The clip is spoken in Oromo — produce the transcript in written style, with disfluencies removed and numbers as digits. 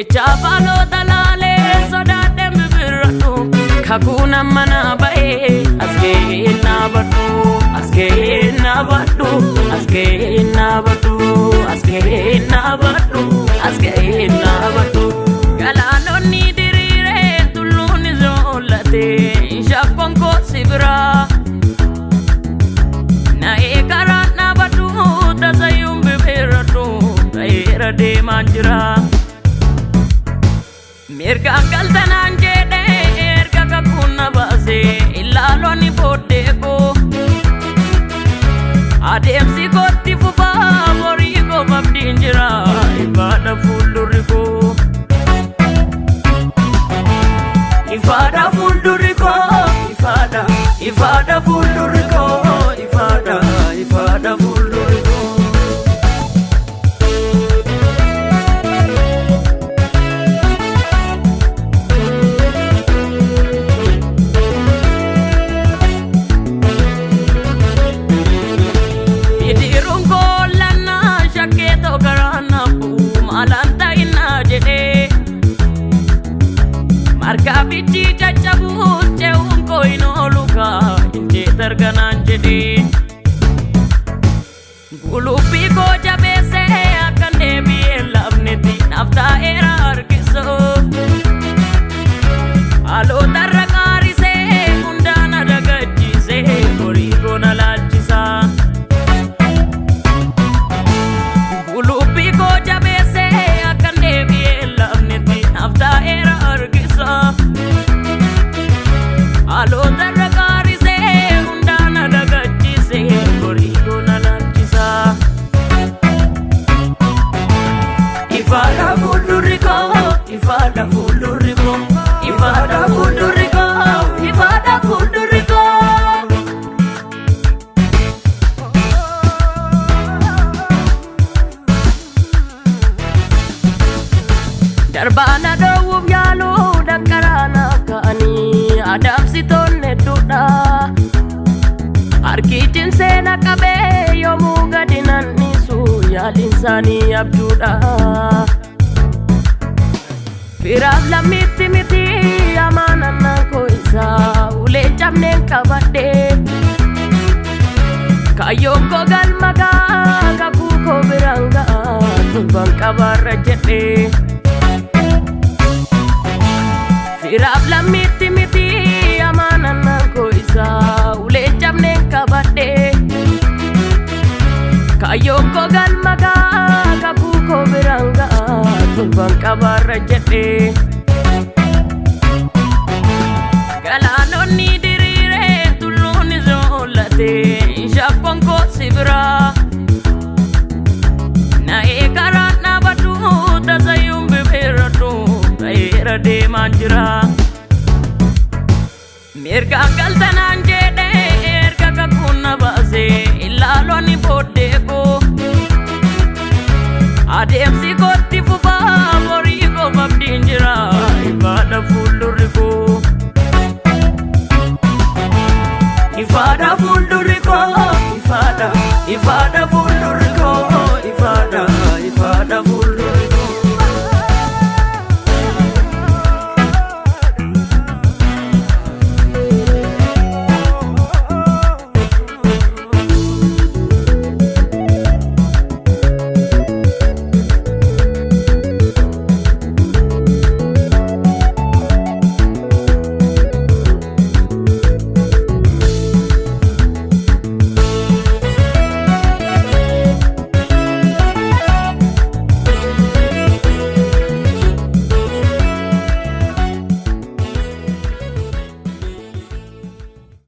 Jecha afaanota laalee sodaadheen bibirradhu kakuun amma naa ba'ee as ga'ee naa badhu as ga'ee naa badhu as ga'ee naa badhu as ga'ee naa badhu as ga'ee naa badhu. Galaanonni diriiree tulluun ijoollatee shakkoon koo si biraa. Na'ee karaan dhaabadhu tasayyuun bibirradhu ta'eera deemaan jira. Mirgaan galtanaan jedhee erga kakuun na baasee ilaalonni booddee koo. Adeemsi kootti fufaa borii koof abdiin jira ifaadha fuuldurri koo. Ifaadha fuuldurri koo ifaadha ifaadha fuuldurri koo ifaadha ifaadha fuuldurri koo. Bidiruun koolannaa shakkee karaa naafuu maalaan ta'innaa jedhee. Markaabichi caccabuus ce'uun koo hin oolu kaa injee darganaan jedhee. Gulubbii koo jabeessee akkan deebi'ee lafnetti naaf taa'eera harkisoo. Haalota irra qaarisee hundaan adagachiisee horii koo na laalchisaa. Gulubbii koo jabeessee akkan deebi'ee lafnetti naaf taa'eera harkisaa. Haalota irra qaarisee hundaan adagachiisee horii koo na laalchisaa. Ifaadha fuuldurri koo ifaadha fuuldurri koo ifaadha fuuldurri koo ifaadha fuuldurri koo. Darbaana dhoowwuuf yaaluu danqaraana ka'anii adamsitoonni hedduudha. Harki cimsee na qabee yoomuu gadi nannisu yaaliin isaanii abjuudha. Firaaf lammiitti miti amaanannaan koo isaa ulee cabneen qabadhee. Kaayyoon koo galma ga'a kakuu koo biraan ga'a torban qabaarra jedhee. Firaaf lammiitti miti amaanannaan koo isaa ulee cabneen qabadhee. Kaayyoon koo galma ga'a kakuu koo biraan ga'a torban qabaarra jedhee. Galaanonni diriiree tulluun ijoollatee shakkoon koo si biraa. Na'ee karaan dhaabadhu tasayyuun bibirradhu ta'eera deemaan jira. Mirgaan galtanaa.